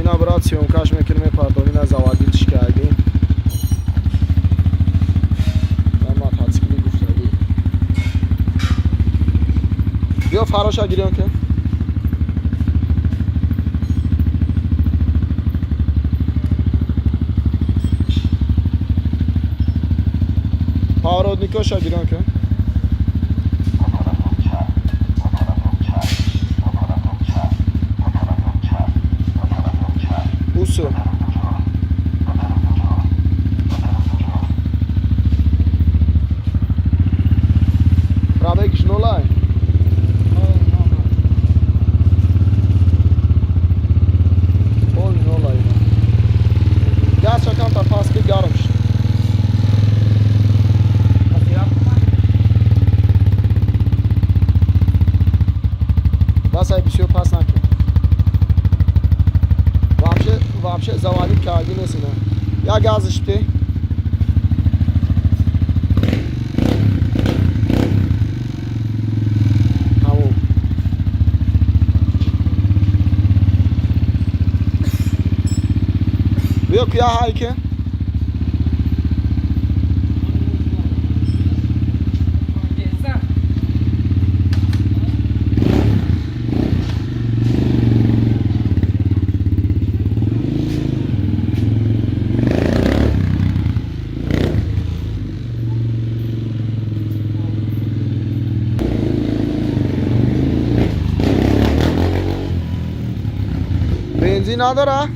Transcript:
Мошина, брат, съёмкаш мекунем, мепардонӣ на заводитьш кардем. На мотоцикли гуфтагӣ. Биё, фароша гирён ки. Поворотникоша гирён ки. Усу. Пробегиш нолай. Пол нолай. Газ камтар пас ки, гарм шуд. Бас, ай, бисёр пас накун. Вообще, вообще заводить карди нест ина. Я газиш бите. Тамом. Биё, куя ҳайке. 点上。 Бензин надора?